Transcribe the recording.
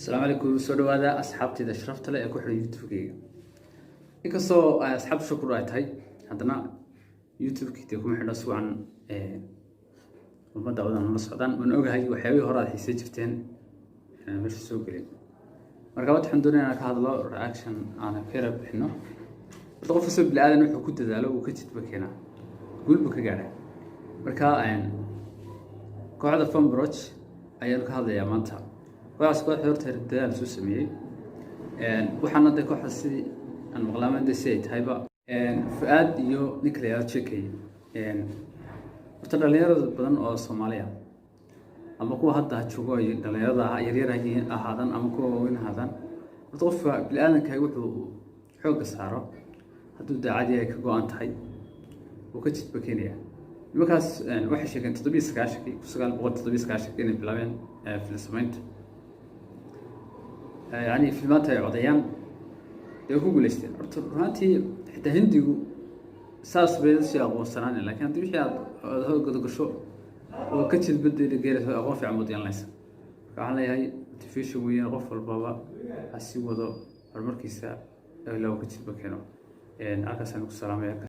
Asalaamu calaykum, soo dhawaada asxaabteyda sharafta leh ee ku xidhan YouTube-kayga. Inkastoo ay asxaabta shukur ay tahay, haddana YouTube-kii dee kuma xidho si wacan ummadda wadan la socdaan. Waan ogahay waxyaabihii hore aad xiisay jirteen inaan meesha soo gelin. Marka waxaan doonaya inaan ka hadlo reaction aan ka yara bixino. Horta qof kastoo bini aadan wuxuu ku dadaalo uu ka jidba keenaa, guul buu ka gaadhaa. Marka kooxda Fanprooj ayaan ka hadlayaa maanta. Kooxdaas kooxda horta dadaal soo sameeyey. Waxaana de kooxda sidii aan maqlaaman de si ay tahayba Fuaad iyo ninka la yihahdo Jekey. Horta dhalinyarada badan oo Soomaaliya ama kuwa hadda joogo ay dhalinyarada yaryar ahaadaan ama kuwa waaweyn ahaadaan, horta qofka bini-aadanka wuxuu xoogga saaro hadduu daacad yahay, ka go-an tahay, wuu ka jidba keenaya. Nimankaas waxay sheegeen 97-kii, 1997-kii, inay bilaabeen film samaynta, yacni filmaanta ay codayaan dee way ku guuleysteen. Horta runaantii xitaa Hindigu saas bay sii aqoonsanaan, lakin haddii wixii aad hooggada gasho oo ka jidbadeli geerayso, aqoon fiican baad yeelanaysa. Marka waxaan leeyahay motivation weeyaan, qof walbaba ha sii wado horumarkiisa ilaa uu ka jidba keeno. Halkaasaan ku salaamaya.